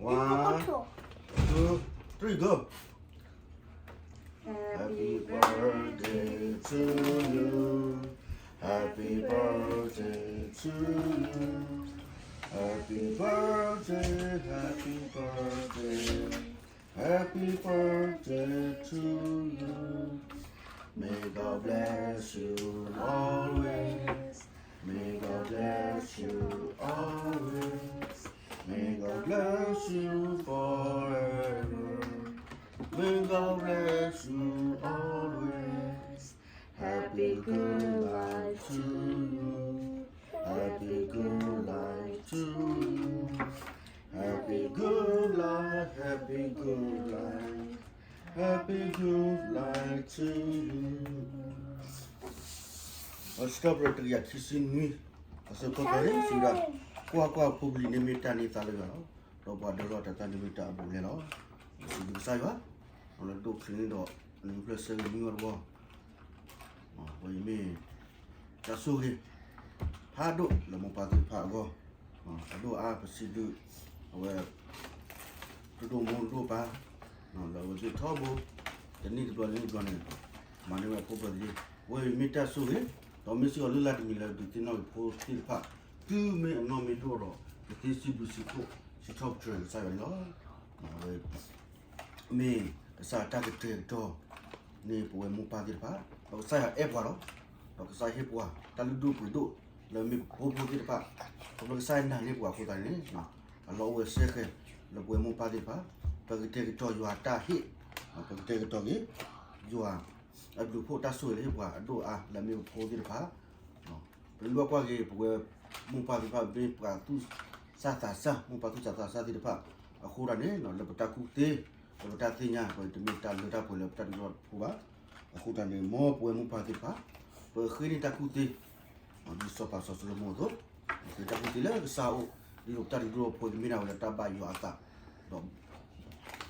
One, two, three, go. Happy birthday to you. Happy birthday to you. Happy birthday, happy birthday. Happy birthday to you. May God bless you always. May God bless you always. May God bless you forever. May God bless you always. Happy good life to you. Happy good life to you. Happy good life, happy good life, happy good life to you. အစံးထီၣ်ပတြၢၤတကယၤခံဆံနွံ, အဆၢကတီၢ်န့ၣ် စံးဝဲဒၣ်, ကွၢ်ကွၢ်, ဖိပလံၤန့ၣ်မ့ၢ်တၢ်န့ၢ်သါလၢယွၤလီၤ. ဒီးပှၤဒၢလီၣ်တၢ်သၣ်န့ၣ်မ့ၢ်တၢ်အဘူးအလဲလီၤ. စံးဘျုးကစၢ်ယွၤ, လၢဒိၣ်ချံန့ၣ်ဒီး နံၤဖျၢၣ်ဆၢဂ့ၤမံဝဲတဘျီ ဝဲအံၤမ့ၢ် တၢ်ဆိၣ်ဂ့ၤ ဖးဒိၣ်လၢမိၢ်ပၢ်သ့ၣ်တဖၣ်အဂီၢ်, အဒိၣ်အါပစံးဘျုး အဝဲ ဒိၣ်ဒိၣ်မူဒိၣ်ပၢ် လၢအဝဲသ့ၣ်ထီဘိ တနံၣ်တဘျီနံၣ်တဘျီန့ၣ် မၤန့ၢ်ဝဲဖိပၢၤသ့, ဝဲအံၤမ့ၢ်တၢ်ဆိၣ်ဂ့ၤ, ဒီးမ့ၢ်စ့ၢ်ကီးလၢလၢတမံၤလၢဒုးသ့ၣ်နီၣ်က့ၤဖိသ့ၣ်တဖၣ်, တုၤမ့ၢ်အနီၢ်မ့ၢ်ဒိၣ်ဒီး ကသ့စံးဘျုးစံးဖှိၣ် စံးထီၣ်ပတြၢၤကစၢ်ယွၤန့ၣ်လီၤ. ဝဲ မ့ၢ်ကစၢ်တၢ်ကတဲာ်ကတီၤန့ၢ်ပဝဲမိၢ်ပၢ်သ့ၣ်တဖၣ်, ဒီးကစၢ်ယွၤအဲၣ်ပှၤလီၤ. ဒီးကစၢ်ဟ့ၣ်ပှၤ တၢ်လုၢ်ဒိၣ်ပှ့ၤဒိၣ်လၢမ့ၢ်ပဖိဖိသ့ၣ်တဖၣ်, ခီဖျိကစၢ်ယွၤနာ်န့ၢ်ပှၤအဃိသတးန့ၣ် အလီၢ်အိၣ်ဝဲစဲဃဲၤလၢပဝဲမိၢ်ပၢ်သ့ၣ်တဖၣ်, ပကတဲာ်ကတီၤယွၤတၢ်ဟ့ၣ်, ပကတဲာ်ကတီၤက့ၤ ယွၤ အဘျုးအဖှိၣ်တၢ်ဆိၣ်ဂ့ၤလၢဟ့ၣ်ပှၤအဒိၣ်အါလၢအမ့ၢ်ပဖိသ့ၣ်တဖၣ် ပမ့ၢ်ဘၣ်ကွၢ်က့ၤ ပဝဲမိၢ်ပၢ်သ့ၣ်တဖၣ် မ့ၢ်ပှၤသူၣ်စၢ်သးစၢ် မိၢ်ပၢ်သူၣ်စၢ်သးစၢ်သ့ၣ်တဖၣ်အဃိတၢ်န့ၣ် လၢပတၢ်ကူၣ်သ့ လၢပတၢ်သ့ၣ်ညါ ပတမ့ၢ်တၢ်လၢတၢ်ပှဲၤလၢပတၢ်ဒုးလီၢ်ဖိဘၣ်. အဃိတၢ်န့ၣ် မ်ပဝဲမိၢ်ပၢ်သ့ၣ်တဖၣ် ပဃ့န့ၢ်တၢ်ကူၣ်သ့ ဒ်စီၤပၤစီၤၡလိၤမိၣ်အသိး, ဃ့တၢ်ကူၣ်သ့လၢကစၢ်အအိၣ် ဒ်သိးပတၢ်ဒုးလီၢ်ဖိကမ့ၢ်ဒၣ်ဝဲလၢတၢ်ဘၣ်ယွၤအသး ဒီး က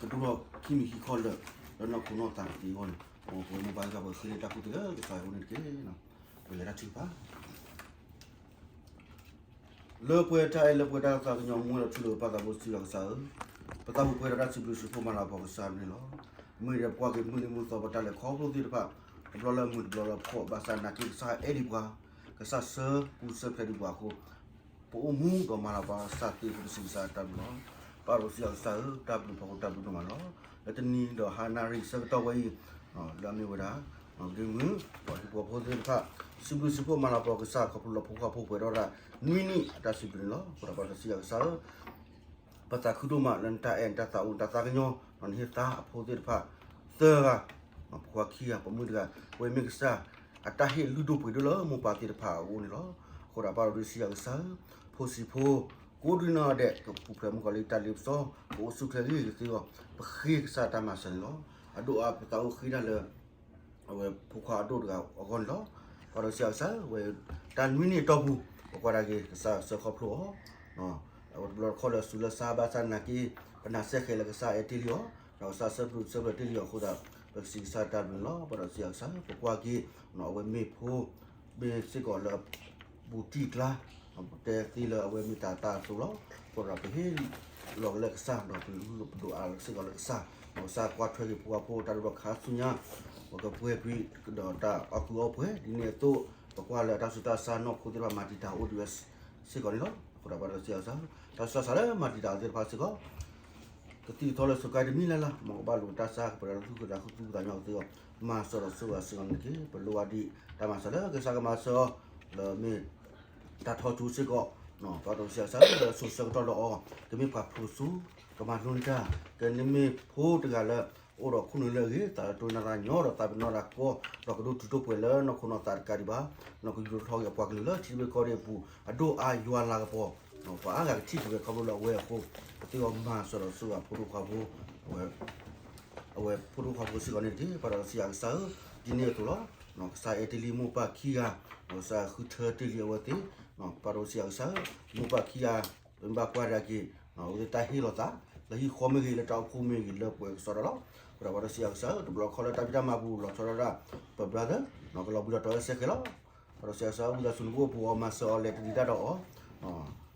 ဒိၣ်ထီၣ်ခံမံၤခံခီလၢာ် လၢနီၢ်ခိနီၢ်သးတက့ၢ်အဂီၢ်န့ၣ် ပဝဲမိၢ်ပၢ်သ့ၣ်တဖၣ် ပဃ့န့ၢ်တၢ်ကူၣ်သ့လၢကစၢ်အအိၣ်န့ၣ်တက့ၢ်. ပလဲၤတၢ်ထုကဖၣ် လၢပှဲၤတၢ်အဲၣ် လၢပှဲၤတၢ်သးကညီၤ မူဝဲဒီးထူလၢပၢ်သးဘိစံးဘၣ်ကစၢ်ဧၢ, ပသးပူၤပှဲၤဒီးတၢ်စံးဘျုးစံးဖှိၣ်မၤလၤကပီၤကစၢ်န့ၣ်လီၤ. မ့ၢ်ဒီးပှၤက့ၤမုၢ်နံၤမုၢ်သီပတၢ်လဲၤခီဖျိသ့ၣ်တဖၣ် တဘျီလၢမုၢ်တဘျီလၢဖှီၣ် ဘၣ်ဆၣ်နာ်က့ကစၢ်အဲၣ်ဒံးပှၤ, ကစၢ်ဆှၢပူၤဆှၢဖျဲးဒံးပှၤအဃိ ပအိၣ်မူဒီးမၤလၤကပီၤကစၢ်သ့ ပကစံးကစၢ်တၢ်ဘျုးလီၤ. ပၢ်ဒီးစံးကစၢ်ဧၢ, တၢ်ဘျုးဖးဒိၣ်တၢ်ဘျုးဒိၣ်မးလီၤ. လၢတနံၤဒီးဟါနၣ်ရံၣ်ဆၢကတီၢ်ဝဲအံၤ လၢအမ့ၢ်ဝဲဒၣ် ဒ့မုၣ် ဒီးဟံၣ်ဖိဃီဖိသ့ၣ်တဖၣ် စံးဘျုးစံးဖှိၣ်မၤလၤကပီၤကစၢ် ခီဖျိလၢဖိခွါဖိပှဲၤထီၣ်ဒၣ်နွံနံၣ်အတၢ်စံးဘျုးန့ၣ်လီၤ. အဃိဒီးပၢ်ဒီးစံးကစၢ်ဧၢ ပသးခုဒိၣ်မးလၢနတၢ်အဲၣ် နတၢ်သးအိၣ် နတၢ်သးကညီၤ ဒီးနဟ့ၣ်သါအဖိသ့ၣ်တဖၣ် သၢဂၤ ဖိခွါခံဂၤ ပိာ်မုၣ်တဂၤ ဝဲမ့ၢ်ကစၢ်အတၢ်ဟ့ၣ်လုၢ်ဒိၣ်ပှ့ၤဒိၣ်လၢမိၢ်ပၢ်သ့ၣ်တဖၣ်အအိၣ်န့ၣ်လီၤ. အဃိဒီးပၢ်ဒီးစံးကစၢ်ဧၢ, ဖိဆံးဖိ ကိးဒံနီၢ်ဒဲး ကပူၤဖျဲးမုၣ်ကီၤလံတၢ်လ့ပစီ ကအိၣ်ဆူၣ်ချ့ဂ့ၤကသ့အဂီၢ် ပဃ့ကစၢ်တၢ်မၤစၢၤန့ၣ်လီၤ. အဒိၣ်အါပသးအိၣ်ဃ့တၢ်လၢ အဝဲဖိခွါအဒိၣ်တဂၤအဂီၢ်န့ၣ်လီၤ. ပၢ်ဒီးစံးကစၢ်ဧၢ, ဝဲတၢ်နွံနံၣ်အတီၢ်ပူၤ ပကွၢ်ဒၣ်က့ၤ ကစၢ်ဆှၢခီဖျိအီၤ အဝဲတဘျီတခီၣ်လၢအစူၤလၢစါဘၣ်ဆၣ်နာ်က့ ပနာ်စဲဃဲးလၢကစၢ်အဲၣ်တ့ၢ်လံအီၤ ဒီးကစၢ်ဆှၢပူၤဆှၢဖျဲးတ့ၢ်လံအီၤအဃိသတး ပကစံးကစၢ်တၢ်ဘျုးန့ၣ်လီၤ. ပၢ်ဒီးစံးကစၢ်ဧၢ, ပကွၢ်က့ၤ အဝဲမ့ၢ်ဖိ မ့ၢ်စ့ၢ်ကီးလၢ ပူၤတံၢ်ကျါ ပတဲသ့လၢအဝဲမ့ၢ်တၢ်တၢ်အသိးလီၤ. အဃိဒီးပဟ့ၣ်လီၤက့ၤလၢကစၢ် ဒီးပလုၢ်ပဒိၣ်အါစ့ၢ်ကီးလၢကစၢ်, ဒီးကစၢ်ကွၢ်ထွဲက့ၤဖိခွါဖိတၢ်ဒိၣ်ထီၣ်ခါဆူညါ, ပကပှဲၤကွံာ်ဒီးတၢ်အီၣ်ကုၢ်အီပှဲၤ ဒ်န့ၣ်အသိး ပကွၢ်လၢတၢ်ဆူးတၢ်ဆါနီၢ်ခိသ့ၣ်တဖၣ်မၤတံာ်တာ်အိၣ်ဒံးဝဲစ့ၢ်ကီးန့ၣ်လီၤ. အဃိဒီးပၢ်ဒီးစံးကစၢ်ဧၢ, တၢ်ဆူးတၢ်ဆါလၢမၤတံာ်တာ်အီၤသ့ၣ်တဖၣ်စ့ၢ်ကီး ကသံၣ်ကသီလၢစိၤကါတမံၤလၢ်လၢ် မ်ကဘၣ်လိာ်တၢ်ဆါ ကပှဲၤဒီးသူၣ်ခုသးခုသူၣ်ခုသးညီကသ့အဂီၢ် မၤစၢၤဒီးဆိၣ်ဂ့ၤစ့ၢ်ကီးန့ၣ်တက့ၢ်. ပလိၣ်ဘၣ်ဒံးတၢ်မၤစၢၤလၢကစၢ်ကမၤစၢၤအီၤ လၢမ့ၢ် တၢ်ထီကၠိစ့ၢ်ကီး, ပၢ်ဒီးစံးကစၢ်ဧၢ လၢစိၤဆၢကတီၢ်လၢအီၤ ကမ့ၢ်ပှၤဖျိးစိ ကမၤလိန့ၢ်တၢ် ကမ့ၢ်ဖိတဂၤလၢ အိၣ်ဒီးခိၣ်နူာ်လၢအဂ့ၤ သးတၢ်တနီၣ်တၢ်ညီဒီးသးပ့ၤနီၣ်တၢ်ကီ ဒီးကဒိၣ်တုာ်ဒိၣ်ပှဲၤလၢနီၢ်ခိနီၢ်သးတကးဒံးဘၣ်, နီၢ်ကယူၤထီၣ်က့ၤအပှၤကလုာ်လၢထံသဘျ့ကီၢ်သဘျ့အပူၤ အဒိၣ်အါယွၤလၤကပီၤ, ပှၤအါဂၤကထံၣ်က့ၤဝဲခီဖျိလၢအဝဲအဃိ ပသ့ၣ်အီၤမၤစၢၤဒီးဆိၣ်ဂ့ၤဖိဒိၣ်ခွါဖိ အဝဲဖိဒိၣ်ခွါဖိစ့ၢ်ကီးန့ၣ်တက့ၢ်. ပၢ်ဒီးစံးကစၢ်ဧၢ, ဒ်န့ၣ်အသိးလီၤ. ကစၢ်အဲၣ်တ့ၢ်လံမိၢ်ပၢ်ခံဂၤ, ကစၢ်ဃုထၢတ့ၢ်လံအဝဲသ့ၣ်, ပၢ်ဒီးစံးကစၢ်ဧၢ, မိၢ်ပၢ်ခံဂၤ ပမ့ၢ်ဘၣ်ကွၢ်ဒၣ်က့ၤ အဝဲသ့ၣ်တၢ်ဟ့ၣ်လီၤသး လၢဟံၣ်ဃီမ့ၢ်ဂ့ၤ လၢတၢ်အိၣ်ဖှိၣ်မ့ၢ်ဂ့ၤ လၢပှဲၤကစီဒီလီၤ. အဃိဒီးပၢ်ဒီးစံးကစၢ်ဧၢ, တဘျီခီလၢတၢ်ဖံးတၢ်မၤပူၤလီၤဆီဒၣ်တၢ် ပ brother ကလီၤဘှံးလီၤတီၤလၢစဲဃဲးလီၤ. ပၢ်ဒီးစံးကစၢ်ဧၢ, ဝံသးစူၤနကအိၣ်ပှဲၤအီၤ မၤစၢၤအီၤ လဲၤတလံၤတၢ်ဒီးအီၤ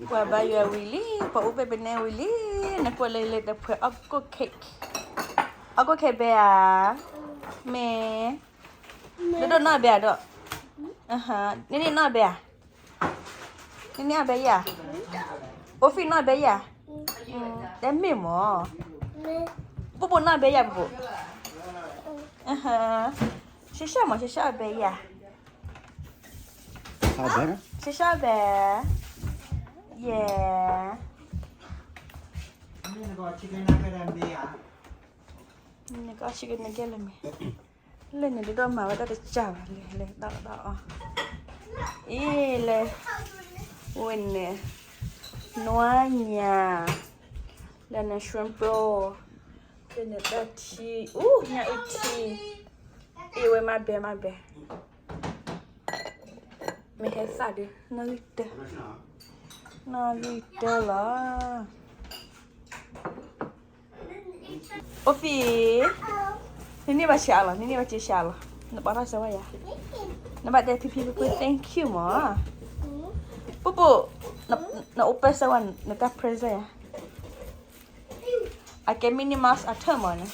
ပှၤဘါယွၤဝံၤလံ, ပှၤအိၣ်ပဲပနဲဝံၤလံ, နကွၢ်လၢလၢတဖှဲးအီၣ်ကိၣ်ခဲး, အီၣ်ကိၣ်ခဲးဘဲဧါ, မ့ၢ်, ဒိၣ်ဒိၣ်နီၢ်ဘဲဧါဒီး, နန့ၢ်နီၢ်ဘဲဧါ, နန့ၢ်အဘဲယၤ, အိၣ်ဖံးနီၢ်ဘဲယၤ, တဲမ့ၢ်မၢ်, ပူပူနီၢ်ဘဲယၤပူပူ, ရှဲရှဲမၢ် ရှဲရှဲအဘဲယၤ ရှဲရှဲဘဲ, ယဲ, နကဆံကနကဲလၢမ့ၢ်, လၢန့ၣ်ဒိၣ်ဒိၣ်မၤဝဲဒၣ်တကၢ်ဘၣ်လဲၣ်, လဲၤဒီးဒီးအီၤ, အံၤလဲၤ, ဝဲန့ၣ်, နွါညၣ်, လၢန့ၣ် shrimp roll, လၢန့ၣ်တၢ်ထံ, အူညၣ်အုၣ်ထံ, အ့ၣ်ဝဲမၤဘဲမၤဘဲ မ့ၢ်ဟဲသၣ်ဒုး နီၣ်ဂံၢ်တၢ, နီၣ်ဂံၢ်တၢလီၤ. အိၣ်ဖံး, နန့ၢ်ဘၣ်ဆှးလီၤ, နန့ၢ်ဘၣ်စ့ဆှးလီၤ, နပာ်ထီၣ်စၢၤဝဲယၤ, နဘၣ်တဲဖံဖံဖုဖု thank you မၢ်, ပူပူ, နopenစၢၤဝဲ နတၢ် present ယၤ အကဲ Minnie Mouse အထၢၣ်မၢ်န့ၣ်,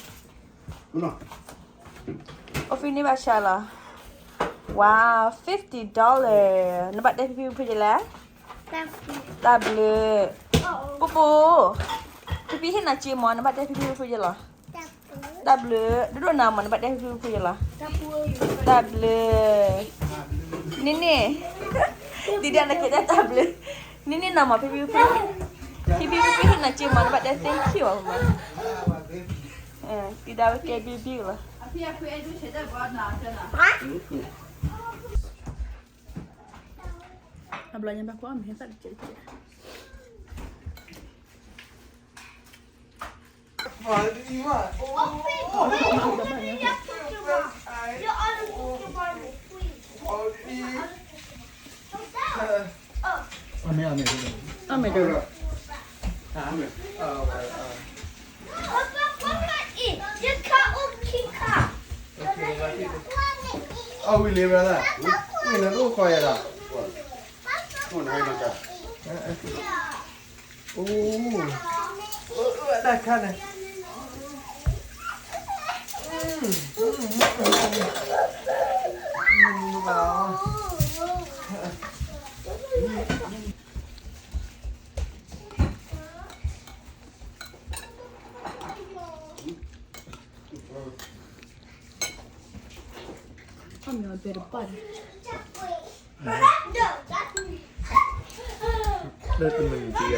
အိၣ်ဖံးန့ၢ်ဘၣ်ဆှးလီၤ, wow fifty dollar, နဘၣ်တဲဖံဖံဖုဖုယလဲၣ်, တၢ်ဘျုး, ပူပူ, ဖံဖံဟ့ၣ်နၤစ့မၢ် နဘၣ်တဲဖံဖံဖုဖုယလီၤ, တၢ်ဘျုး, ဒိၣ်ဒိၣ်နၤမၢ် နဘၣ်တဲဖံဖံဖုဖုယလီၤ, တၢ်ဘျုး, န့ၣ်န့ၣ်, ဒ်ဒၣ်နကဲတၢ်တၢ်ဘျုး, န့ၣ်န့ၣ်နၤမၢ် ဖံဖံဖုဖု, ဖံဖံဖုဖုဟ့ၣ်နၤစ့မၢ် နဘၣ်တဲ thank you မၢ်, ဒ်ဒၣ်ဝဲကဲဘံဘံလီၤ. အဘျီညါဘၣ်ကွၢ်မ့ၢ်ဟဲသၣ်တကဲးတကဲး, အမ့ၢ်, အမ့ၢ်တ, အဝံၤလံဝဲဒၣ်, ဝံၤလံအိၣ်ဃီယဲဒၣ်, အိၣ်, အိၣ်ဝဲဒၣ်ခါန့ၣ်, အမ့ၢ်အဘဲတပၢ်န့ၣ်, လၢတမုၢ်တယၤ